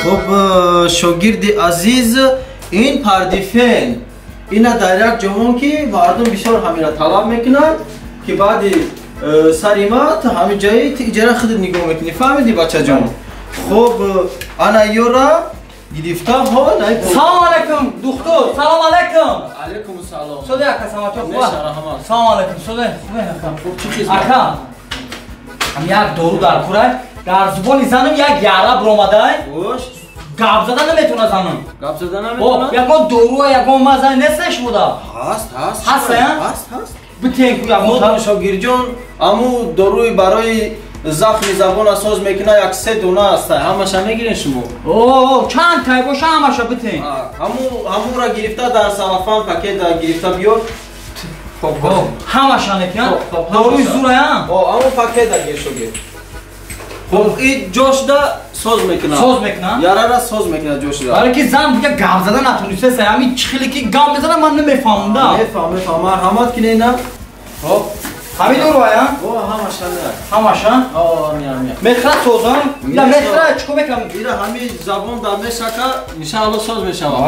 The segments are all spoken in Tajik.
Хуб, шогирди азиз, ин пардифен ина дар як ҷавон ки мардум бисёр ҳамира талаб мекунад ки баъди сари ма ҳамин ҷои иҷара худат нигоҳ мекунӣ. Фаҳмидӣ бачаҷон? Хуб, ана ёра гирифта ҳо. Салом алейкум, духтур. Салом алейкум. Алейкум салом. Соде ака, саломатӣ хуб? Салом алейкум, соде хуб ака? Хуб, чӣ хизмат? Ака, ҳам як дору дар курай, дар зубони занам як яра биромадай. Хуш. Гап зада наметавона занам. Гап зада наметавона? Ягон дору, ягон маза нест шуда? Ҳаст, ҳаст. Ҳаст, ҳаст, ҳаст. Битен ку ягон. Шогирдҷон, аму доруи барои захми забона соз мекуна як се дона аст. Ҳамаша мегирен шумо? О, чанд тай боша ҳамаша битен. Ҳамура гирифта дар салафан пакет гирифта биёр. Хоб, ҳамаша мекунам. Доруи зурая? О, ҳаму пакета гир шогирд. Хоб, и ҷошда соз мекунад. Соз мекунад? Ярара соз мекунад ҷошда. Барои ки зан дига гап зада натонистеса, ҳамин чӣ хеле ки гап мезана ман намефаҳмам да. Мефаҳм, мефаҳм. Марҳамат кине ина. Хоб. Ҳамин доруая? О, ҳамаша не. Ҳамаша? О, ҳами, ҳами. Мехра созам? Я мехра чӣ мекунам? Ира ҳами забон дар мешака, иншаалло соз мешавад.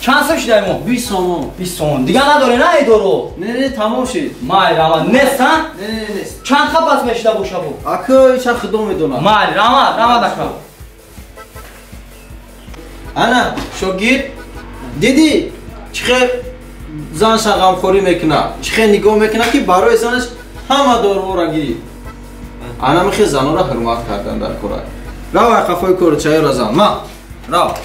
Чанд сом шидай мо? 20 сомон. 20 сомон. Дига надоре на эй дору? Не, не, тамом шид. Майли, раҳмат. Нест, ҳа? Не, не, нест. Чанд қапас мешида боша бу? Ака, иша худо медонад. Майли, раҳмат, раҳмат ака. Ана, шогирд, дидӣ чӣ хел занша ғамхорӣ мекунад, чӣ хел нигоҳ мекунад ки барои занаш ҳама доруҳоро гирифт. Ана михел занонро ҳурмат кардан дар кора. Рав ай қафои кору чаёра зан. Ма, рав.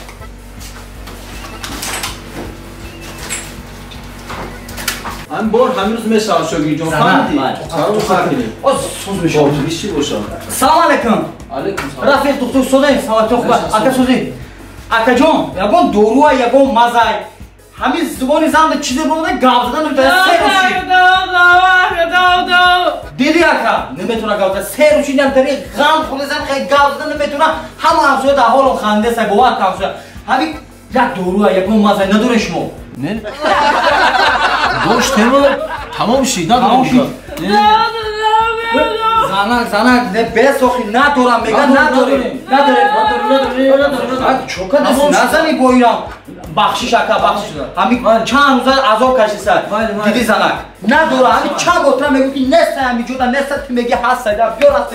Ҳамин бор ҳамин рӯз мешавад шогирдҷон, фаҳмидӣ? Фаромӯш накунӣ. Оз соз мешавад. Чӣ бошад? Салом алейкум. Алейкум салом. Рафиқ духтур содаем, саломатӣ хуб. Ака созӣ. Акаҷон, ягон доруа, ягон мазай. Ҳамин зубони зан чизе буда гап зада наметавонад. Се рӯз шид. Диди ака, наметавонад гап зада. Се рӯз шид, дари ғам хӯрда зан хеле гап зада наметавонад. Ҳама ҳамсоя дар ҳоло хандеса, бовар кун ҳамсоя. Ҳамин як доруа, ягон мазай надоред шумо? Не. Доштем, тамом шид, надорем. Занак, занак, не бесохи надорам, меган надорем. Надорем, надорем, надорем. Чока назани боирам. Бахшиш ака, бахшиш. Ҳамин чанд рӯза азоб кашиса. Диди занак. Надора, ҳамин чанд ботра мегӯ ки неста ҳамин ҷода, неста ту меги ҳаста, биёр аст.